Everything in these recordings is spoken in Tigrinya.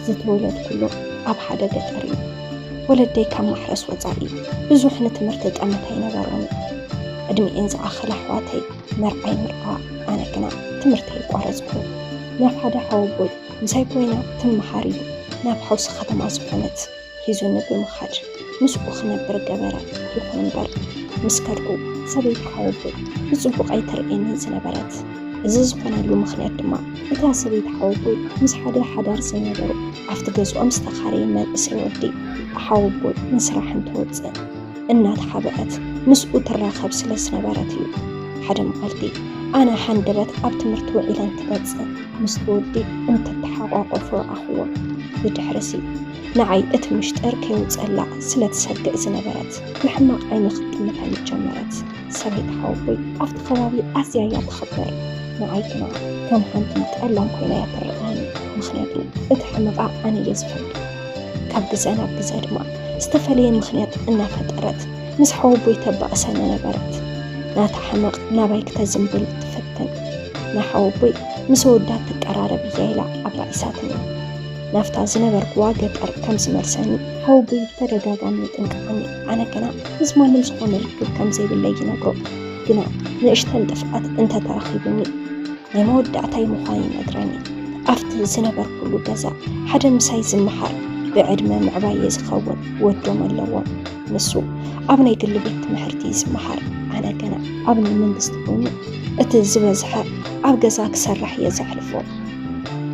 ዝተወለድኩሉ ኣብ ሓደ ገጠር እዩ። ወለደይ ካብ ማሕረስ ወጻኢ ብዙሕ ንትምህርቲ ጠመተ ኣይነበሮምን። ዕድሚኤን ዝኣኸለ ኣሕዋተይ መርዓይ ምርዓ፣ ኣነ ግና ትምህርቲ ኣይቋረጽኩ። ናብ ሓደ ሓወቦይ ምሳይ ኮይና ትመሃር ኢሉ ናብ ሓውሲ ከተማ ዝኾነት ሒዙኒ ብምኻድ ምስኡ ክነብር ገበረ። ይኹን እምበር ምስ ከድኩ ሰበይቲ ሓወቦይ ብጽቡቕ ኣይተርእየንን ዝነበረት። እዚ ዝኾነሉ ምኽንያት ድማ እታ ሰበይቲ ሓወቦይ ምስ ሓደ ሓዳር ዘይነበሩ ኣብቲ ገዝኦም ዝተኻረየ መንእሰይ ወዲ ሓወቦይ ንስራሕ እንትወጽእ እናተሓበአት ምስኡ ትራኸብ ስለ ዝነበረት እዩ። ሓደ መዓልቲ ኣነ ሃንደበት ኣብ ትምህርቲ ውዒለ እንትመጽእ ምስቲ ወዲ እንትተሓቋቆፉ ረኣኽዎም። ብድሕርሲ ንዓይ እቲ ምሽጥር ከይውፀላ ስለ ትሰግእ ዝነበረት ብሕማቕ ዓይኒ ክትጥምተኒ ጀመረት። ሰበይቲ ሓወቦይ ኣብቲ ከባቢ ኣዝያ እያ ትኽበር። ንዓይ ግና ከም ሓንቲ ጠላም ኮይና እያ ትረኣኒ። ምኽንያቱ እቲ ሕመቓ ኣነ እየ ዝፈልጦ። ካብ ግዘ ናብ ግዘ ድማ ዝተፈለየ ምኽንያት እናፈጠረት ምስ ሓወቦይ ተባእሰኒ ነበረት። ናታ ሕመቕ ናባይ ክተዝንብል ትፈትን። ንሓወቦይ ምስ ወዳ ትቀራረብ እያ ኢላ ኣባኢሳትኒ። ናብታ ዝነበርኩዋ ገጠር ከም ዝመልሰኒ ሓወቦይ ብተደጋጋሚ የጥንቅቐኒ። ኣነ ግና ምስ ማንም ዝኾነ ርክብ ከም ዘይብለይ ይነግሮ። ግና ንእሽተን ጥፍኣት እንተተረኺቡኒ ናይ መወዳእታይ ምዃኑ ይነግረኒ። ኣብቲ ዝነበርኩሉ ገዛ ሓደ ምሳይ ዝመሃር ብዕድመ ምዕባየ ዝኸውን ወዶም ኣለዎም። ንሱ ኣብ ናይ ግሊ ቤት ትምህርቲ እዩ ዝመሃር፣ ኣነ ግና ኣብ ናይ መንግስቲ ኮይኑ እቲ ዝበዝሐ ኣብ ገዛ ክሰርሕ እየ ዘሕልፎ።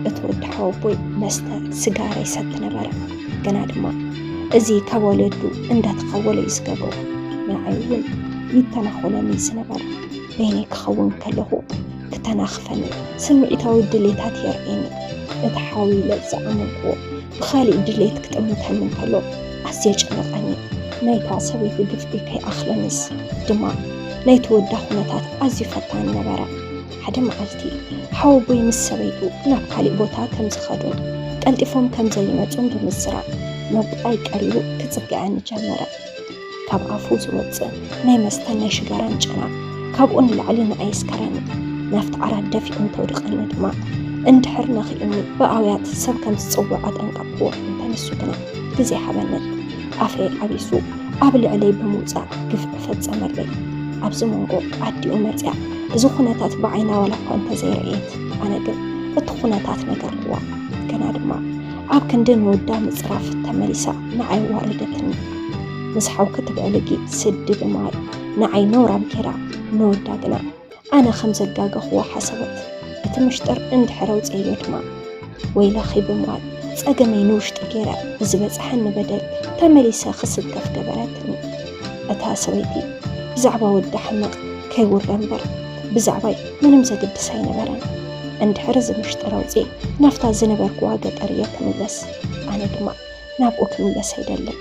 እቲ ወዲ ሓወቦይ መስተ ስጋራ ይሰቲ ነበረ፣ ግና ድማ እዚ ካብ ወለዱ እንዳተኸወለ እዩ ዝገብሮ። ንዓይ እውን ይተናኾለኒ ዝነበረ በይነይ ክኸውን ከለኹ ክተናኽፈኒ ስምዒታዊ ድሌታት የርእየኒ። እቲ ሓው ኢለ ዝኣመንክዎ ብኻሊእ ድሌት ክጥምተኒ እንከሎ ኣዝየ ጨነቐኒ። ናይታ ሰበይቲ ግፍዒ ከይኣኽለኒስ ድማ ናይቲ ወዳ ኩነታት ኣዝዩ ፈታኒ ነበረ። ሓደ መዓልቲ ሓወቦይ ምስ ሰበይቱ ናብ ካሊእ ቦታ ከም ዝኸዱን ቀልጢፎም ከም ዘይመጹን ብምዝራብ ናብ ጥቓይ ቀሪቡ ክጽግዐኒ ጀመረ። ካብ ኣፉ ዝወጽእ ናይ መስተን ናይ ሽጋራን ጨና ካብኡ ንላዕሊ ንዓይ የስከረኒ። ናብቲ ዓራት ደፊኡ እንተውድቐኒ ድማ እንድሕር ነኺኡኒ ብኣውያት ሰብ ከም ዝጽውዕ ኣጠንቀቕክዎ። እንተ ንሱ ግና ግዜ ሃበንን ኣፈይ ዓቢሱ ኣብ ልዕለይ ብምውጻእ ግፍዒ ፈጸመለይ። ኣብዚ መንጎ ኣዲኡ መጺኣ እዚ ኩነታት ብዓይና ዋላ እኳ እንተዘይረኣየት ኣነ ግን እቲ ኩነታት ነገርክዋ። ግና ድማ ኣብ ክንዲ ንወዳ ምጽራፍ ተመሊሳ ንዓይ ኣዋረደትኒ። ምስ ሓውኪ ትብዕልጊ ስዲ ብምባል ንዓይ ነውራም ጌራ ንወዳ ግና ኣነ ከም ዘጋገኽዎ ሓሰበት። እቲ ምሽጥር እንድሕር ኣውጽኤዮ ድማ ወይለኺ ብምባል ጸገመይ ንውሽጢ ጌረ ብዝበጽሐኒ በደል ተመሊሰ ክስከፍ ገበረትኒ። እታ ሰበይቲ ብዛዕባ ወዳ ሕመቕ ከይውረ እምበር ብዛዕባይ ምንም ዘገድስ ኣይነበረን። እንድሕር እዚ ምሽጥር ኣውጽኤ ናብታ ዝነበርክዋ ገጠር እየ ክምለስ። ኣነ ድማ ናብኡ ክምለስ ኣይደልን።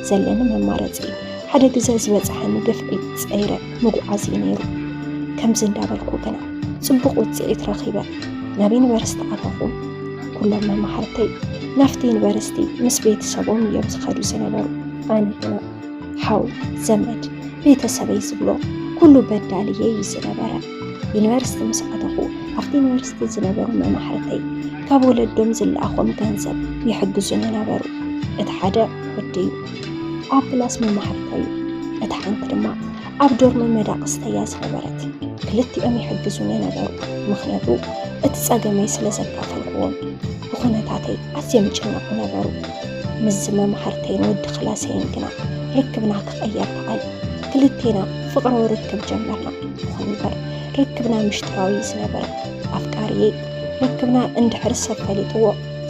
ዘለኒ መማረጺ ሓደ ግዘ ዝበጽሐኒ ግፍዒ ጸይረ ምጉዓዝ እዩ ነይሩ። ከምዚ እንዳበልኩ ግና ጽቡቕ ውጽኢት ረኺበ። ናብ ዩኒቨርሲቲ ኣተኹ። ኩሎም መማህርተይ ናብቲ ዩኒቨርሲቲ ምስ ቤተሰቦም እዮም ዝኸዱ ዝነበሩ። ኣነ ግና ሓው፣ ዘመድ፣ ቤተሰበይ ዝብሎ ኩሉ በዳልየይ እዩ ዝነበረ። ዩኒቨርሲቲ ምስ ኣተኹ ኣብቲ ዩኒቨርሲቲ ዝነበሩ መማህርተይ ካብ ወለዶም ዝለኣኾም ገንዘብ ይሕግዙኒ ነበሩ። እቲ ሓደ ወዲ እዩ። ኣብ ክላስ መማህርተይ እዩ። እታ ሓንቲ ድማ ኣብ ዶርም መዳቕስተይ እያ ዝነበረት። ክልቲኦም ይሕግዙኒ ነበሩ፣ ምኽንያቱ እቲ ጸገመይ ስለ ዘካፈልክዎም። ብኹነታተይ ኣዝዮም ይጭነቑ ነበሩ። ምስዚ መማህርተይን ወዲ ክላሰይን ግና ርክብና ክቕየር ከኣለ። ክልቴና ፍቕራዊ ርክብ ጀመርና። ይኹን እምበር ርክብና ምሽጥራዊ እዩ ዝነበረ። ኣፍቃሪየይ ርክብና እንድሕር ሰብ ፈሊጥዎ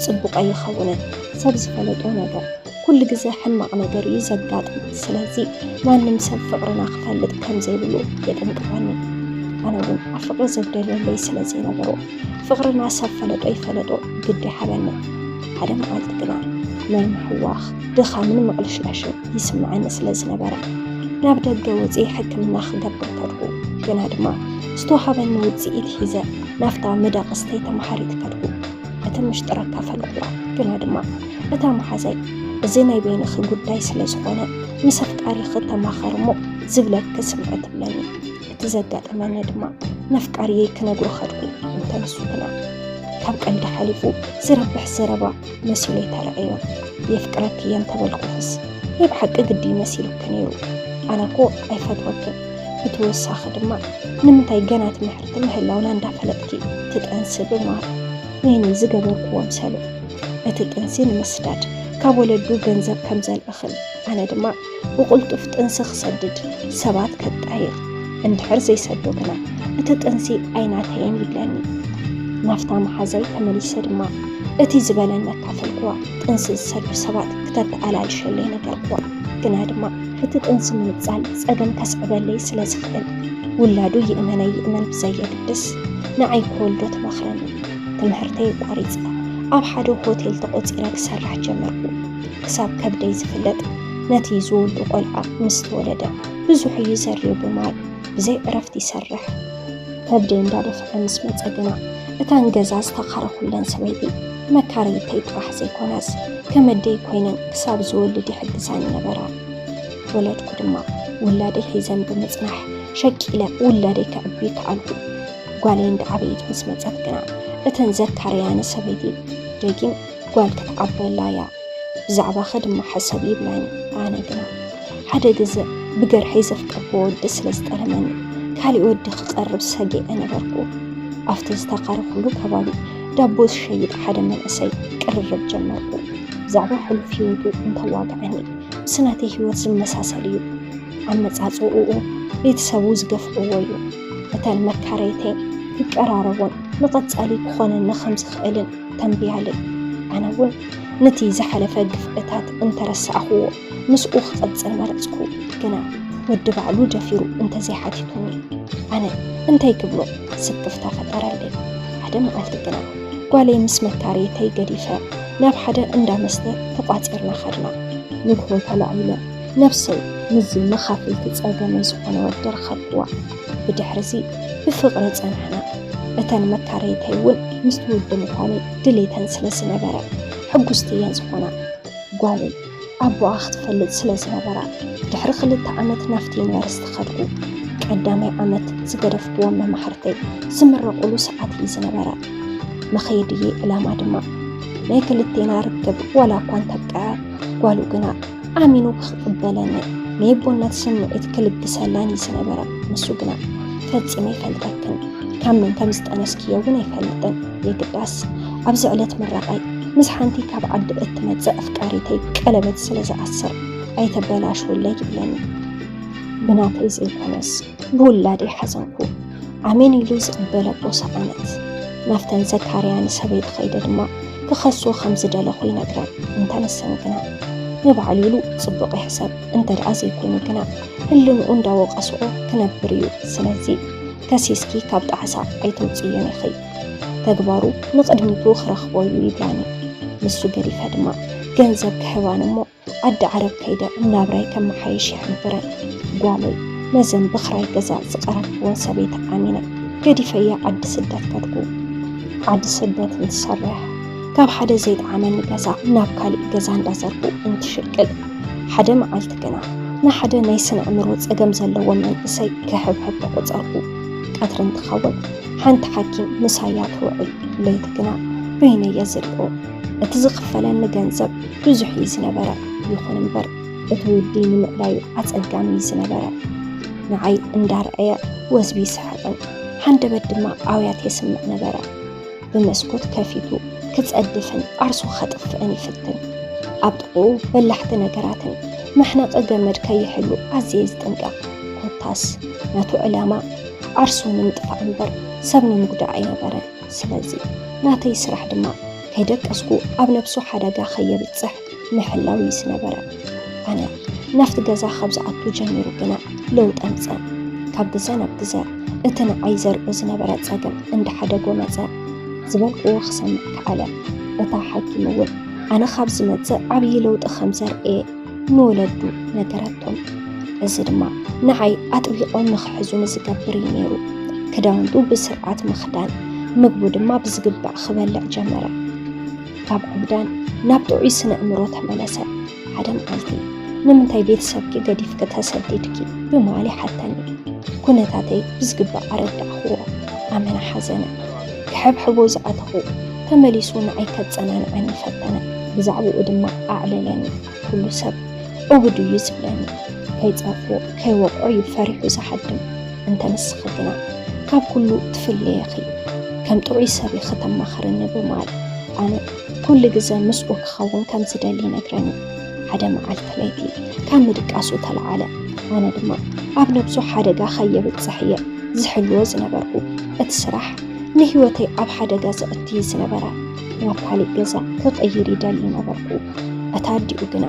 ጽቡቕ ኣይኸውንን። ሰብ ዝፈለጦ ነገር ኩሉ ግዘ ሕማቕ ነገር እዩ ዘጋጥም። ስለዚ ማንም ሰብ ፍቕርና ክፈልጥ ከም ዘይብሉ የጠንቅቐኒ። ኣነ እውን ኣብ ፍቕሪ ዘጉደለለይ ስለ ዘይነበሮ ፍቕርና ሰብ ፈለጦ ይፈለጦ ግዲ ሃበኒ። ሓደ መዓልቲ ግና ናይ ምሕዋኽ፣ ድኻምን ምቕልሽላሽን ይስምዓኒ ስለ ዝነበረ ናብ ደገ ወፂኤ ሕክምና ክገብር ከድኩ። ግና ድማ ዝተዋሃበኒ ውፅኢት ሒዘ ናብታ መዳቕስተይ ተማሃሪት ከድኩ። እቲ ምሽጥር ኣካፈልኩዋ። ግና ድማ እታ መሓዛይ እዚ ናይ በይንኺ ጉዳይ ስለ ዝኾነ ምስ ኣፍቃሪኺ ተማኸሪ እሞ ዝብለኪ ስምዒ ትብለኒ። እቲ ዘጋጠመኒ ድማ ነፍቃሪየይ ክነግሮ ከድኩ። እንተ ንሱ ግና ካብ ቀልዲ ሓሊፉ ዝረብሕ ዘረባ መሲሉ ኣይተረኣዮን። የፍቅረኪ እየ እንተበልኩኽስ ናይ ብሓቂ ግዲ መሲሉኪ ነይሩ። ኣነ እኮ ኣይፈትወክን። ብተወሳኺ ድማ ንምንታይ ገና ትምህርቲ ምህላውና እንዳፈለጥኪ ትጠንሲ ብምባል ነይኒ ዝገበርክዎ ምሰሎ። እቲ ጥንሲ ንምስዳድ ካብ ወለዱ ገንዘብ ከም ዘልእኽን ኣነ ድማ ብቕልጡፍ ጥንሲ ክሰድድ ሰባት ከጣይር፣ እንድሕር ዘይሰዶ ግና እቲ ጥንሲ ኣይናተይን ይብለኒ። ናፍታ መሓዛይ ተመሊሰ ድማ እቲ ዝበለኒ ኣካፈልክዋ። ጥንሲ ዝሰዱ ሰባት ክተተኣላልሸለይ ነገርክዋ። ግና ድማ እቲ ጥንሲ ምንጻል ጸገም ከስዕበለይ ስለ ዝኽእል ውላዱ ይእመነ ይእመን ብዘየግድስ ንዓይ ክወልዶ ተመኽረኒ። ትምህርተይ ኣቋሪጸ ኣብ ሓደ ሆቴል ተቖጺረ ክሰርሕ ጀመርኩ። ክሳብ ከብደይ ዝፍለጥ ነቲ ዝወልዶ ቆልዓ ምስ ተወለደ ብዙሕ እዩ ዘርዮ ብምባል ብዘይ ዕረፍቲ ይሰርሕ። ከብደይ እንዳደፍዐ ምስ መጸ ግና እታን ገዛ ዝተኻረኹለን ሰበይቲ መካረይተይ ጥራሕ ዘይኮናስ ከም ኣደይ ኮይነን ክሳብ ዝወልድ ይሕግዛኒ ነበራ። ወለድኩ ድማ ውላደይ ሒዘን ብምጽናሕ ሸቂለ ውላደይ ከዕቢ ከኣልኩ። ጓለይ እንዳዓበየት ምስ መጸት ግና እተን ዘካርያኒ ሰበይቲ ደጊም ጓል ክትዓበላ እያ፣ ብዛዕባኺ ድማ ሕሰብ ይብላኒ። ኣነ ግና ሓደ ግዘ ብገርሀይ ዘፍቀርኩዎ ወዲ ስለ ዝጠለመኒ ካሊእ ወዲ ክቐርብ ሰጊዐ ነበርኩ። ኣብቲ ዝተኻረኹሉ ከባቢ ዳቦ ዝሸይጥ ሓደ መንእሰይ ቅርርብ ጀመርኩ። ብዛዕባ ሕሉፍ ህይወቱ እንተዋግዐኒ ምስ ናተይ ህይወት ዝመሳሰል እዩ። ኣመጻጽእኡ ቤተሰቡ ዝገፍዕዎ እዩ። እተን መካረይተይ ክቀራረቦን ንቐጻሊ ክኾነኒ ከም ዝኽእልን ተንብያለይ። ኣነ እውን ነቲ ዝሓለፈ ግፍዕታት እንተረሳዕኽዎ ምስኡ ክቐጽል መረጽኩ። ግና ወዲ ባዕሉ ደፊሩ እንተዘይሓቲቱኒ ኣነ እንታይ ክብሎ ስክፍታ ፈጠረለይ። ሓደ መዓልቲ ግና ጓለይ ምስ መካረይተይ ገዲፈ ናብ ሓደ እንዳ መስተ ተቋጺርና ኸድና። ንግሆ ተላዒለ ነብሰይ ምስዚ መኻፍልቲ ጸገመይ ዝኾነ ወዲ ረኸብክዋ። ብድሕርዚ ብፍቕሪ ጸናሕና። እተን መካረይተይ እውን ምስቲ ወዲ ምዃነይ ድሌተን ስለ ዝነበረ ሕጉስቲ እየን ዝኾና። ጓለይ ኣቦኣ ክትፈልጥ ስለ ዝነበራ ድሕሪ ክልተ ዓመት ናብቲ ዩኒቨርሲቲ ኸድኩ። ቀዳማይ ዓመት ዝገደፍክዎም መማህርተይ ዝምረቑሉ ሰዓት እዩ ዝነበረ። መኸየድየይ ዕላማ ድማ ናይ ክልቴና ርክብ ዋላ እኳ እንተብቅዐ ጓሉ ግና ኣሚኑ ክቕበለንን ናይ ኣቦነት ስምዒት ክልግሰላን እዩ ዝነበረ። ንሱ ግና ፈጺመ ኣይፈልጠክን፣ ካብ መን ከም ዝጠነስክዮ እውን ኣይፈልጥን። የግዳስ ኣብዚ ዕለት ምረቓይ ምስ ሓንቲ ካብ ዓዲ እትመጽእ ኣፍቃሪተይ ቀለበት ስለ ዝኣስር ኣይተበላሽውለይ ይብለኒ። ብናተይ ዘይኮነስ ብውላደይ ሓዘንኩ። ኣሜን ኢሉ ዝቕበለ ኣቦ ሰኣነት። ናብተን ዘካርያ ንሰበይቲ ኸይደ ድማ ክኸስዎ ከም ዝደለኹ ይነግረን። እንተ ንሰን ግና ንባዕሉ ኢሉ ጽቡቕ ይሕሰብ፣ እንተ ደኣ ዘይኮይኑ ግና ህልንኡ እንዳወቐስኦ ክነብር እዩ። ስለዚ ከሲስኪ ካብ ጣዕሳ ኣይተውጽዮን ኢኺ። ተግባሩ ንቕድሚቱ ክረኽቦ እዩ ይብላኒ። ንሱ ገዲፈ ድማ ገንዘብ ክህባን እሞ ዓዲ ዓረብ ከይደ ናብራይ ከመሓይሽ ይሕብረን። ጓለይ ነዘን ብኽራይ ገዛ ዝቐረብክወን ሰበይቲ ኣሚነ ገዲፈያ ዓዲ ስደት ከድኩ። ዓዲ ስደት እንትሰርሕ ካብ ሓደ ዘይጠዓመኒ ገዛ ናብ ካሊእ ገዛ እንዳዘርኩ እንትሽቅል ሓደ መዓልቲ ግና ንሓደ ናይ ስነ ኣእምሮ ጸገም ዘለዎ መንእሰይ ክሕብሕብ ተቖጸርኩ። ቀትሪ እንትኸውን ሓንቲ ሓኪም ምሳያ ትውዕል፣ ለይቲ ግና በይነየ ዝሪኦ። እቲ ዝኽፈለኒ ገንዘብ ብዙሕ እዩ ዝነበረ፣ ይኹን እምበር እቲ ውዲ ንምእላዩ ኣጸጋሚ እዩ ዝነበረ። ንዓይ እንዳርኣየ ወዝቢ ይስሕቕን ሃንደበት ድማ ኣውያት የስምዕ ነበረ። ብመስኮት ከፊቱ ክጸድፍን ዓርሱ ከጥፍእን ይፍትን። ኣብ ጥቕኡ በላሕቲ ነገራትን መሕነቒ ገመድ ከይሕሉ ኣዝየ ዝጥንቀቕ። ኮታስ ናቱ ዕላማ ዓርሱ ንምጥፋእ እምበር ሰብ ንምጉዳእ ኣይነበረን። ስለዚ ናተይ ስራሕ ድማ ከይደቀስኩ ኣብ ነብሱ ሓደጋ ከየብጽሕ ምሕላው እዩ ዝነበረ። ኣነ ናብቲ ገዛ ካብ ዝኣቱ ጀሚሩ ግና ለውጢ ኣምጸ። ካብ ግዘ ናብ ግዘ እቲ ንዓይ ዘርእዮ ዝነበረ ጸገም እንዳሓደጎ መጸ። ዝበልክዎ ክሰምዕ ከኣለ። እታ ሓኪም እውን ኣነ ካብ ዝመጽእ ዓብዪ ለውጢ ከም ዘርእየ ንወለዱ ነገረቶም። እዚ ድማ ንዓይ ኣጥቢቖም ንኽሕዙኒ ዝገብር እዩ ነይሩ። ክዳውንቱ ብስርዓት ምኽዳን፣ ምግቡ ድማ ብዝግባእ ክበልዕ ጀመረ። ካብ ዕብዳን ናብ ጥዑይ ስነ ኣእምሮ ተመለሰ። ሓደ መዓልቲ ንምንታይ ቤተሰብኪ ገዲፍኪ ተሰዲድኪ ብምባል ይሓተኒ። ኩነታተይ ብዝግባእ ኣረዳእክዎ። ኣመና ሓዘነ። ክሕብሕቦ ዝኣተኹ ተመሊሱ ንዓይ ከጸናንዓኒ ፈተነ። ብዛዕባኡ ድማ ኣዕለለኒ። ኩሉ ሰብ ዕቡድ እዩ ዝብለኒ። ከይጸርፎ ከይወቕዖ እዩ ፈሪሑ ዝሃድም። እንተ ንስኺ ግና ካብ ኩሉ ትፍለየኺ፣ ከም ጥዑይ ሰብ ኢኺ ተማኽርኒ ብምባል ኣነ ኩሉ ግዘ ምስኡ ክኸውን ከም ዝደሊ ይነግረኒ። ሓደ መዓልቲ ለይቲ ካብ ምድቃሱ ተለዓለ። ኣነ ድማ ኣብ ነብሱ ሓደጋ ከየብጽሕ እየ ዝሕልዎ ዝነበርኩ። እቲ ስራሕ ንህይወተይ ኣብ ሓደጋ ዘእትዩ ዝነበረ ናብ ካሊእ ገዛ ክቕይር ይደሊ ነበርኩ። እታ ኣዲኡ ግና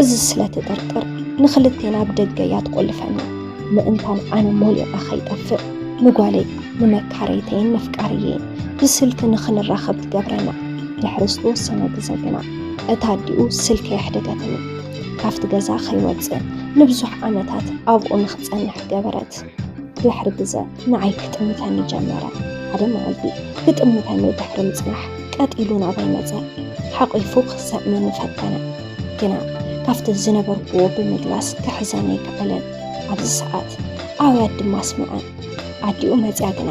እዚ ስለ ትጥርጥር ንኽልቴና ኣብ ደገ እያ ትቆልፈና። ምእንታን ኣነ ሞሊቐ ከይጠፍእ ንጓለይ ንመካረይተይን ነፍቃርየይን ብስልኪ ንኽንራኸብ ትገብረና። ድሕሪ ዝተወሰነ ግዘ ግና እታ ኣዲኡ ስልከይ ኣሕደገትኒ። ካብቲ ገዛ ከይወፅእ ንብዙሕ ዓመታት ኣብኡ ንኽፀንሕ ገበረት። ድሕሪ ግዘ ንዓይ ክጥምተኒ ጀመረ። ሓደ መዓልቲ ክጥምተኒ ድሕሪ ምፅናሕ ቀጢሉ ናባይ መፀ። ሓቂፉ ክስዕመኒ ፈተነ። ግና ካብቲ ዝነበርኩዎ ብምግላስ ክሕዘኒ ኣይከኣለን። ኣብዚ ሰዓት ኣውያት ድማ ኣስምዐን። ኣዲኡ መፅያ ግና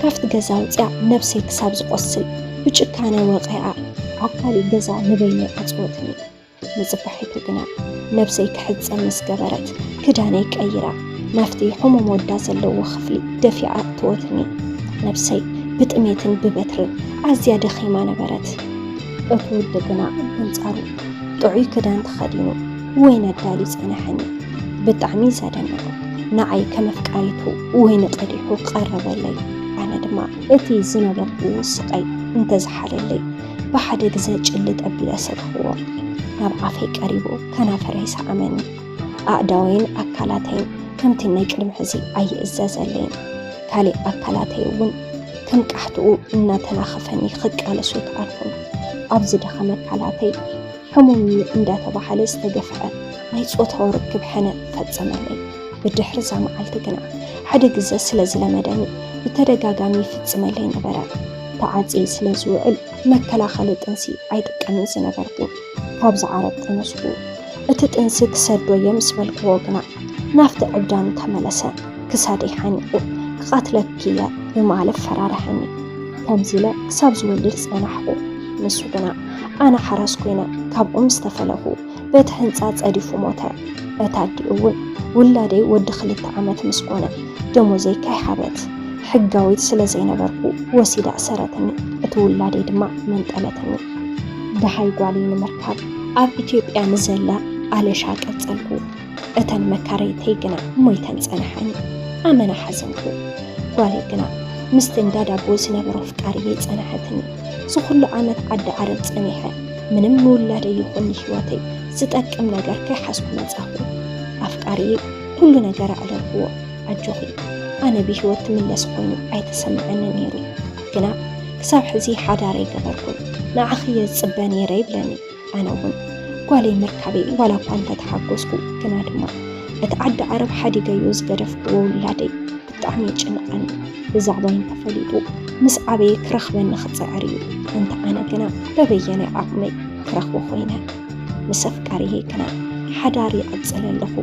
ካብቲ ገዛ ኣውፅያ ነብሰይ ክሳብ ዝቆስል ብጭካነ ወቒዓ ኣብ ካሊእ ገዛ ንበይነይ ዓፅወትኒ። ንፅባሒቱ ግና ነብሰይ ክሕፀብ ምስ ገበረት ክዳነይ ቀይራ ናብቲ ሕሙም ወዳ ዘለዎ ክፍሊ ደፊኣ እተወትኒ። ነብሰይ ብጥሜትን ብበትርን ኣዝያ ደኺማ ነበረት። እቲ ወዲ ግና በንጻሩ ጥዑይ ክዳን ተኸዲኑ ወይኒ ኣዳልዩ ጸንሐኒ። ብጣዕሚ እዩ ዘደንቕ። ንዓይ ከም ኣፍቃሪቱ ወይኒ ቀዲሑ ቀረበለይ። ኣነ ድማ እቲ ዝነበርኩዎ ስቓይ እንተዝሓለለይ ብሓደ ግዘ ጭልጥ ኣቢለ ሰተኽዎ። ናብ ኣፈይ ቀሪቡ ከናፈረይ ሰዓመኒ። ኣእዳወይን ኣካላተይን ከምቲ ናይ ቅድሚ ሕዚ ኣይእዘዘለይን። ካልእ ኣካላተይ እውን ከም ቃሕትኡ እናተናኸፈኒ ክቃለስ ኣይከኣልኩን። ኣብ ዝደኸመ ኣካላተይ ሕሙም እዩ እንዳተባህለ ዝተገፍዐ ናይ ጾታዊ ርክብ ሕነ ፈጸመለይ። ብድሕሪ እዛ መዓልቲ ግና ሓደ ግዘ ስለ ዝለመደኒ ብተደጋጋሚ ይፍጽመለይ ነበረ። ተዓጽየ ስለ ዝውዕል መከላኸሊ ጥንሲ ኣይጥቀምን ዝነበርኩን። ካብ ዝዓረብ ጠነስኩ። እቲ ጥንሲ ክሰዶ እየ ምስ በልክዎ ግና ናብቲ ዕብዳኑ ተመለሰ። ክሳደይ ሓኒቑ ክቐትለኪ እየ ብምባል ኣፈራርሐኒ። ከምዚ ኢለ ክሳብ ዝወልድ ጸናሕኩ። ንሱ ግና ኣነ ሓራስ ኮይነ ካብኡ ምስ ተፈለኹ በቲ ህንጻ ጸዲፉ ሞተ። እታ ኣዲኡ እውን ውላደይ ወዲ ክልተ ዓመት ምስ ኮነ ደሞዘይ ከይሃበት ሕጋዊት ስለ ዘይነበርኩ ወሲዳ ኣሰረትኒ። እቲ ውላደይ ድማ መንጠለትኒ። ደሃይ ጓለይ ንምርካብ ኣብ ኢትዮጵያ ንዘላ ኣለሻ ቀጸልኩ። እተን መካረይተይ ግና ሞይተን ጸንሐኒ። ኣመና ሓዘንኩ። ጓለይ ግና ምስቲ እንዳ ዳቦ ዝነበሮ ኣፍቃሪየይ ጸንሐትኒ። ዝኹሉ ዓመት ዓዲ ዓረብ ጸኒሐ ምንም ንውላደይ ይኹን ንህይወተይ ዝጠቅም ነገር ከይሓዝኩ መጻኹ። ኣፍቃሪየይ ኩሉ ነገር ኣዕለልክዎ። ኣጆኺ፣ ኣነ ብህይወት ትምለስ ኮይኑ ኣይተሰምዐንን ነይሩ። ግና ክሳብ ሕዚ ሓዳር ኣይገበርኩን። ንዓኺ እየ ዝጽበ ነይረ ይብለኒ። ኣነ እውን ጓለይ ምርካበይ ዋላ እኳ እንተተሓጎስኩ፣ ግና ድማ እቲ ዓዲ ዓረብ ሓዲገዮ ዝገደፍክዎ ውላደይ ብጣዕሚ የጨንቐኒ። ብዛዕባይ እንተፈሊጡ ምስ ዓበየ ክረኽበኒ ክጽዕር እዩ። እንተ ኣነ ግና በበየናይ ዓቕመይ ክረኽቦ ኮይነ። ምስ ኣፍቃሪየይ ግና ሓዳር ይቕጽል ኣለኹ።